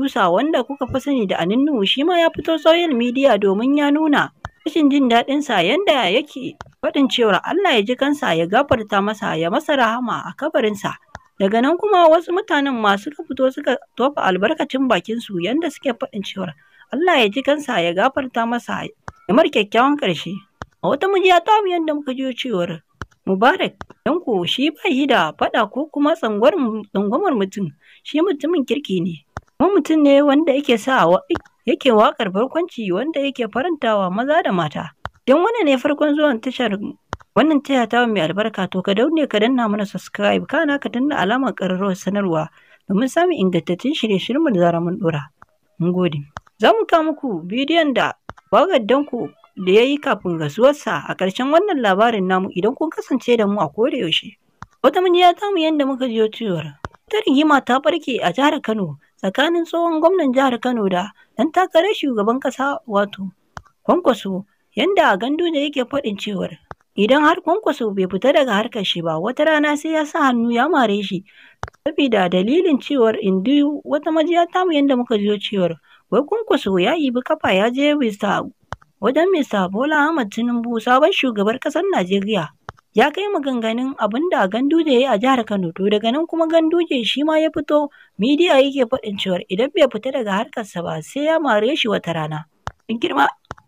producer wanda kuka fi sani da Aninnu shi ma ya fito social media domin ya nuna rashin jin daɗinsa yanda yake faɗin cewar Allah ya ji kansa ya gafarta masa ya masa rahama a kabarinsa. Daga nan kuma wasu mutanen ma suka fito suka tofa albarkacin bakinsu yanda suke faɗin cewar Allah ya ji kansa ya gafarta masa ya mar kyakkyawan ƙarshe. A wata majiya ta mu yanda muka jiyo cewar Mubarak Danko shi ba shi da faɗa ko kuma tsangwamar mutum, shi mutumin kirki ne. Kuma mutum ne wanda yake sa yake waƙar barkwanci wanda yake farantawa maza da mata. Don wannan ne farkon zuwan tashar wannan taya ta mai albarka, to ka daure ka danna mana subscribe, kana ka danna alamar ƙararrawar sanarwa domin samun ingantattun shirye-shiryen da zarar mun ɗora. Mun gode. Za mu kawo muku bidiyon da waƙar Danko da ya yi kafin rasuwarsa a ƙarshen wannan labarin namu idan kun kasance da mu a koda yaushe. Wata majiya ta mu yanda muka jiyo cewar ta rigima ta ɓarke a jihar Kano tsakanin tsohon gwamnan jihar Kano da ɗan takarar shugaban ƙasa wato Kwankwaso, yanda Ganduje yake faɗin cewar idan har Kwankwaso bai fita daga harkar shi ba, wata rana sai ya sa hannu ya mare shi, sabida dalilin cewar indi wata majiya tamu yanda muka jiyo cewar wai Kwankwaso ya ibi kafa ya je bisa wajen Mr. Bola Ahmad Tinubu, sabon shugaban ƙasar Najeriya, ya kai maganganun abin da Ganduje ya yi a jihar Kano. To daga nan kuma Ganduje shi ma ya fito midiya yake faɗin cewar idan bai fita daga harkarsa ba, sai ya mare shi wata rana.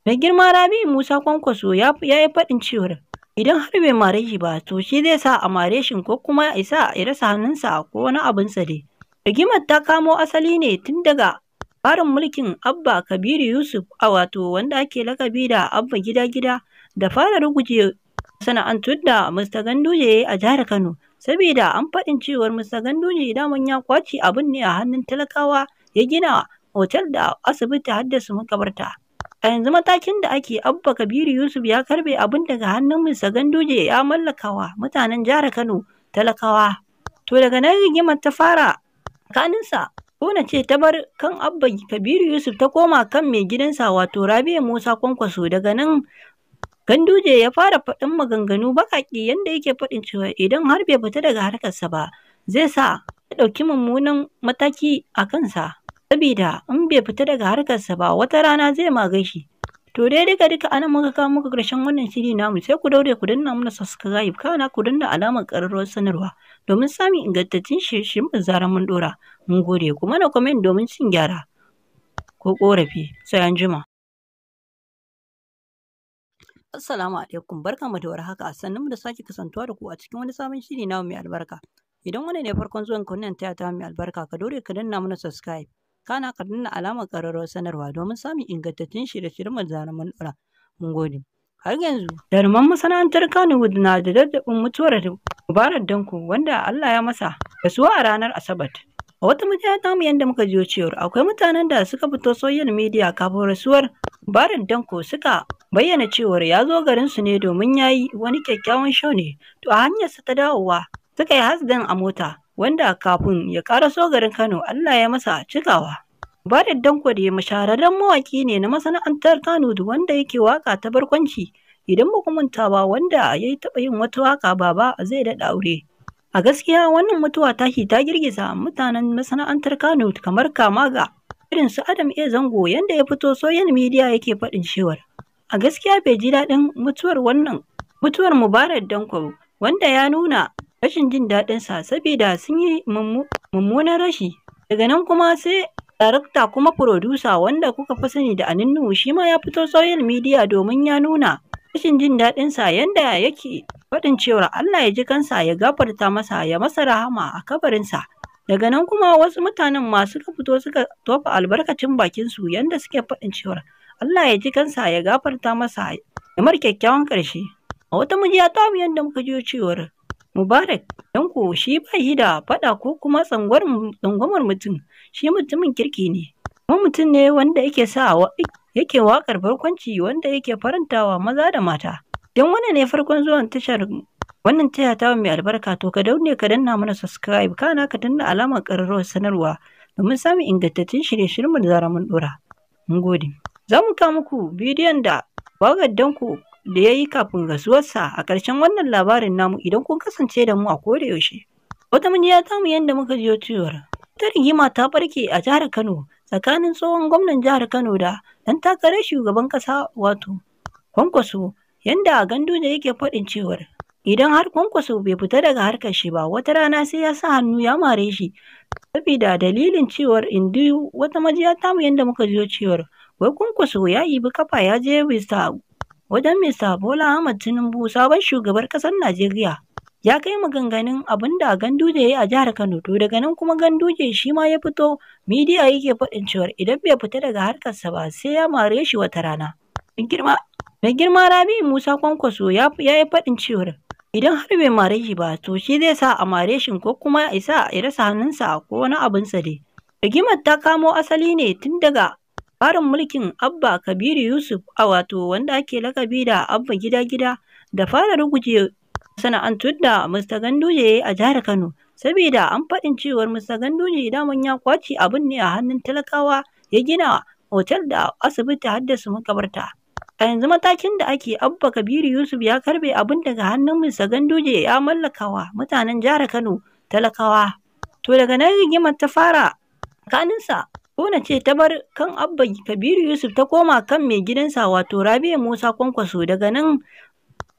Mai girma Rabi'u Musa Kwankwaso ya yi faɗin cewar idan har bai mare shi ba, to shi zai sa a mare shi ko kuma ya sa ya rasa hannunsa ko wani abinsa dai. Rigimar ta kamo asali ne tun daga tsarin mulkin Abba Kabiru Yusuf, a wato wanda ake lakabi da Abba Gida Gida, da fara ruguje masana'antun da Mr. Ganduje ya yi a jihar Kano, saboda an faɗin cewar Mr. Ganduje daman ya kwace abin ne a hannun talakawa ya gina otal da asibiti har da su makabarta. A yanzu matakin da ake, Abba Kabiru Yusuf ya karbe abin daga hannun Mr. Ganduje ya mallakawa mutanen jihar Kano talakawa. To daga nan rigimar ta fara tsakaninsa, ko na ce ta bar kan Abba Kabiru Yusuf ta koma kan mai gidansa wato Rabi'u Musa Kwankwaso. Daga nan Ganduje ya fara faɗin maganganu baƙaƙe yanda yake faɗin cewa idan har bai fita daga harkarsa ba, zai sa ya ɗauki mummunan mataki a kansa, sabida in bai fita daga harkarsa ba, wata rana zai mage shi. To dai duka duka anan muka kawo muku ƙarshen wannan shiri namu, sai ku daure ku danna mana subscribe, kana ku danna alamar ƙararrawar sanarwa domin samun ingantattun shirye-shiryen da zarar mun ɗora. Mun gode, ku mana comment domin cin gyara ko ƙorafi. Sai anjima. Assalamu alaikum, barkanmu da warhaka, sannunmu da sake kasantuwa da ku a cikin wani sabon shiri namu mai albarka. Idan wannan ne farkon zuwan ka wannan taya ta mai albarka, ka daure ka danna mana subscribe, kana ka danna alamar ƙararrawar sanarwa domin samun ingantattun shirye-shiryen da zarar mun ɗora. Mun gode. Har yanzu jaruman masana'antar Kannywood na da daddabin mutuwar Mubarak Danko wanda Allah ya masa rasuwa a ranar Asabar. A wata majiya tamu yanda muka jiyo cewar akwai mutanen da suka fito social media kafin rasuwar Mubarak Danko suka bayyana cewar ya zo garinsu ne domin ya yi wani kyakkyawan show ne. To a hanyarsa ta dawowa suka yi accident a mota, wanda kafin ya ƙaraso garin Kano Allah ya masa cikawa. Mubarak Danko dai mashahararren mawaƙi ne na masana'antar Kannywood wanda yake waƙa ta barkwanci. Idan ba ku manta ba, wanda ya taɓa yin wata waƙa "Baba zai daɗa aure". A gaskiya wannan mutuwa tashi ta girgiza mutanen masana'antar Kannywood, kamar kama ga irin su Adam A Zango, yanda ya fito social media yake faɗin cewar a gaskiya bai ji daɗin mutuwar wannan mutuwar Mubarak Danko, wanda ya nuna rashin jin daɗinsa saboda sun yi mummunan rashi. Daga nan kuma sai darakta kuma furodusa wanda kuka fi sani da Aninnu shi ma ya fito social media domin ya nuna rashin jin daɗinsa yanda yake faɗin cewar Allah ya ji kansa ya gafarta masa ya masa rahama a kabarinsa. Daga nan kuma wasu mutanen ma suka fito suka tofa albarkacin bakinsu yanda suke faɗin cewar Allah ya ji kansa ya gafarta masa ya mar kyakkyawan ƙarshe. A wata majiya tamu yanda muka jiyo cewar Mubarak Danko shi ba shi da faɗa ko kuma tsangwamar mutum, shi mutumin kirki ne. Kuma mutum ne wanda yake sa yake waƙar barkwanci wanda yake farantawa maza da mata. Idan wannan ne farkon zuwan tashar wannan taya ta mai albarka, to ka daure ka danna mana subscribe, kana ka danna alamar ƙararrawar sanarwa domin samun ingantattun shirye-shiryen da zarar mun ɗora. Mun gode. Za mu kawo muku bidiyon da waƙar Danko da ya yi kafin rasuwarsa a ƙarshen wannan labarin namu idan kun kasance da mu a koda yaushe. Wata majiya tamu yanda muka jiyo cewar ta rigima ta ɓarke a jihar Kano tsakanin tsohon gwamnan jihar Kano da ɗan takarar shugaban ƙasa wato Kwankwaso, yanda Ganduje yake faɗin cewar idan har Kwankwaso bai fita daga harkar shi ba, wata rana sai ya sa hannu ya mare shi. Sabida dalilin cewar indi wata majiya tamu yanda muka jiyo cewar wai Kwankwaso ya ibi kafa ya je bisa wajen Mr. Bola Ahmad Tinubu, sabon shugaban ƙasar Najeriya. Ya kai maganganun abin da Ganduje ya yi a jihar Kano, to daga nan kuma Ganduje shi ma ya fito midiya yake faɗin cewar idan bai fita daga harkarsa ba sai ya mare shi wata rana. Mai girma Rabi'u Musa Kwankwaso ya yi faɗin cewar idan har bai mare shi ba to shi zai sa a mare shi ko kuma ya sa ya rasa hannunsa ko wani abinsa dai. Rigimar ta kamo asali ne tun daga farin mulkin Abba Kabiru Yusuf a wato wanda ake lakabi da Abba Gida Gida da fara ruguje masana'antun da Mr. Ganduje ya yi a jihar Kano, saboda an faɗin cewar Mr. Ganduje daman ya kwace abin ne a hannun talakawa ya gina otal da asibiti har da su makabarta. A yanzu matakin da ake, Abba Kabiru Yusuf ya karbe abin daga hannun Mr. Ganduje ya mallakawa mutanen jihar Kano talakawa. To daga nan rigimar ta fara tsakaninsa, ko na ce ta bar kan Abba Kabiru Yusuf ta koma kan mai gidansa wato Rabi'u Musa Kwankwaso. Daga nan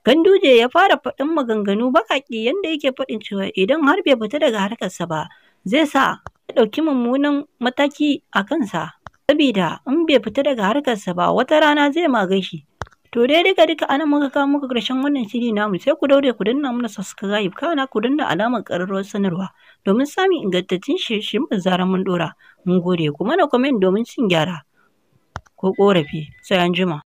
Ganduje ya fara faɗin maganganu baƙaƙe yanda yake faɗin cewa idan har bai fita daga harkarsa ba zai sa ya ɗauki mummunan mataki a kansa, sabida in bai fita daga harkarsa ba wata rana zai mage shi. To dai duka duka anan muka kawo muku ƙarshen wannan shiri namu, sai ku daure ku danna mana subscribe kana ku danna alamar ƙararrawar sanarwa domin samun ingantattun shirye-shiryen da zarar mun ɗora. Mun gode, ku mana comment domin cin gyara ko ƙorafi. Sai anjima.